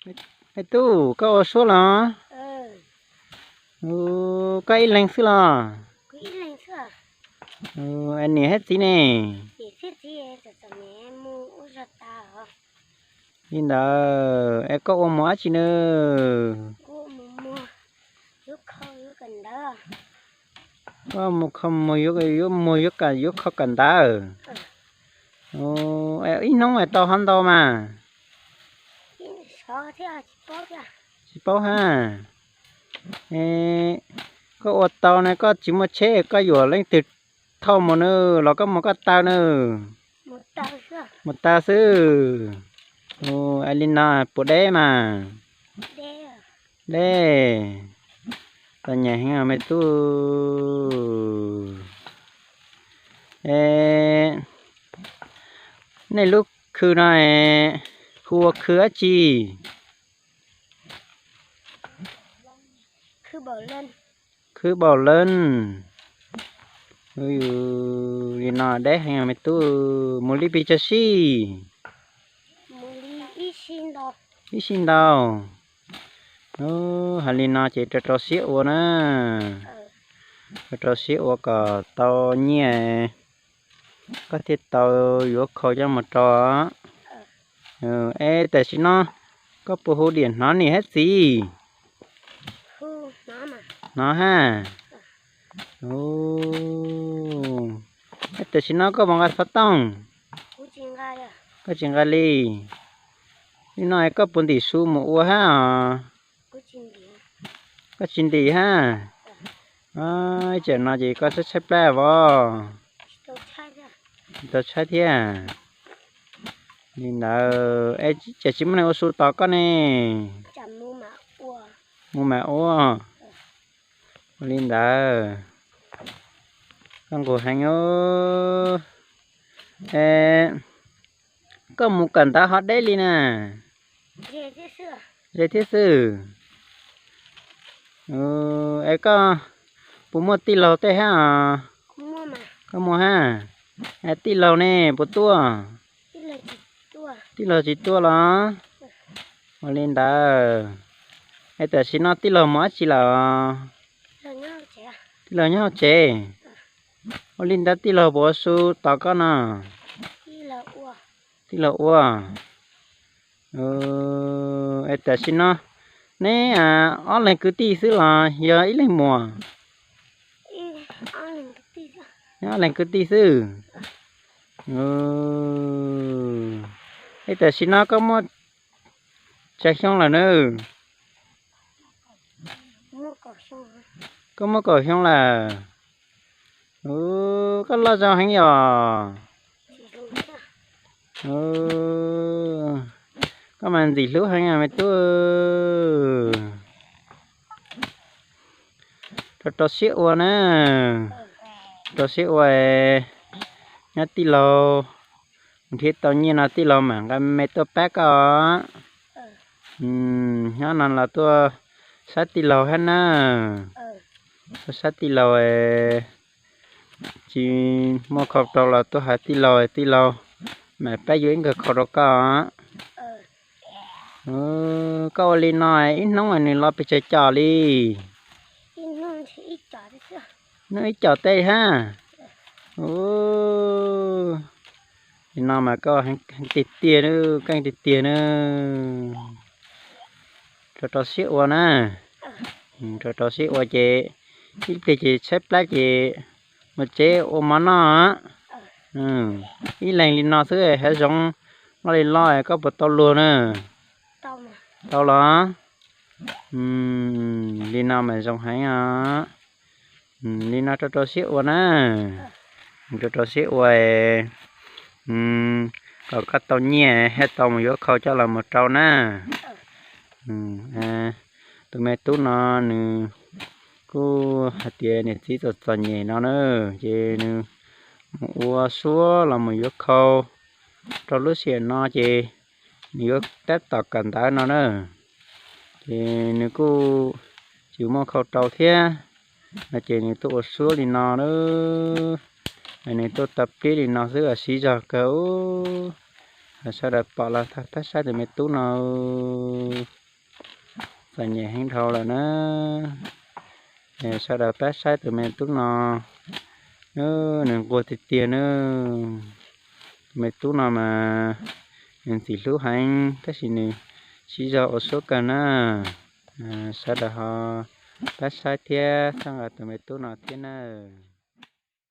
Me tub, koj ua suab los? Koj ib leeg xwb los? Niam thiab txiv ne? Li ntawd es koj ua mus dab tsi na? Koj mus kho muag, yuav muag yuav kho kawm ntawv. Ib hnub es tau hov ntau mas? Tsis paub hab. Koj ua tau ne, koj tsis muaj tsheb koj yuav leej twg thauj mus na, los koj mus koj taw na? Mus taw xwb. Li no puas deb mas? Deb. Txom nyem heev me tub. Nej lub khw no hu ua khw dab tsi? Khw Baum Leej. Li no deb heev me tub, mus li pes tsawg sij? Ib sij ntau. Hais li no ces rau rau siab ua na. Rau rau siab ua kom tau nyiaj, koj thiaj tau yuav khau coj mus rau. Es tam sim no koj puas hu diam hnov niam thiab txiv? Hnov hab. Es tam sim no koj puas nqa xov tooj? Koj tsis nqa li. Li no koj puas ntim su mus ua hab os? Koj tsis ntim hab. Ib tsam no ces koj tshaib tshaib plab vov. Tsis tau tshaib thiab. Li ntawd es tsis muaj neeg ua su tos koj ne? Mus mas ua. Ua li ntawd, koj nquag heev. Es koj mus kawm ntawv ho deb li na? Ze thiab xwb. Es koj puas muaj tij laug tej hab os? Koj muaj hab. Es tij laug ne puas tuaj? Tij laug tsis tuaj los? Ua li ntawd, es tam sim no tij laug mus dab tsi lawm? Tij laug nyob hauv tsev. Ua li ntawd tij laug puas ua su tos koj no? Tij laug ua. Es tam sim no neb ob leeg kwv tij xwb los yog ib leeg muam? Neb ob leeg kwv tij xwb. Es tam sim no koj muaj tsawg xyoo lawm na? Koj muaj kaum xyoo lawm. Koj loj zoo heev yom. Koj mas ntxim hlub heev me tub. Rau rau siab ua na. Rau siab ua, nyob tij laug, thiab tau nyiaj no tij laug mam nqa me tuaj pab koj. Nyob no los tuaj saib tij laug hab na. Tuaj saib tij laug, tsis muaj khau rau los tuaj hais tij laug, tij laug mam pab yuav ib nkawm khau rau koj. Koj ua li no ib hnub nws los pes tsawg cov li? Hnub ib cov tej hab. Li no mas koj heev tiag tiag na, keej tiag tiag na. Rau rau siab ua na. Rau rau siab ua ces ib pliag ces tshaib plab ces mus tsev ua mov noj. Ib leeg li no xwb hav zoov loj li loj koj puas tau luag na? Tau los? Li no mas zoo heev os. Li no rau rau siab ua na. Rau rau siab ua, kom koj tau nyiaj thiab tau mus yuav khau coj los mus rau na. Tus me tub no nws kuj hais tias niam txiv txom txom nyem no na, ces nws mus ua suab los mus yuav khau rau lub sij hawm no ces nws yuav tab tom kawm ntawv no na. Ces nws kuj tsis muaj khau rau thiab no ces nws tuaj ua suab li no na. Nws tuaj tau pliab li no xwb los siv zog kawg. Sawv daws pom los thov pab saib tus me tub no, txom nyem heev dhau lawm na. Sawv daws pab saib tus me tub no, nws nquag tiag tiag na. Tus me tub no mas nws ntxim hlub heev tab sis nws siv zog ua suab kawg na. Sawv daws ho pab saib thiab txhawb nqa tus me tub no thiab nawb.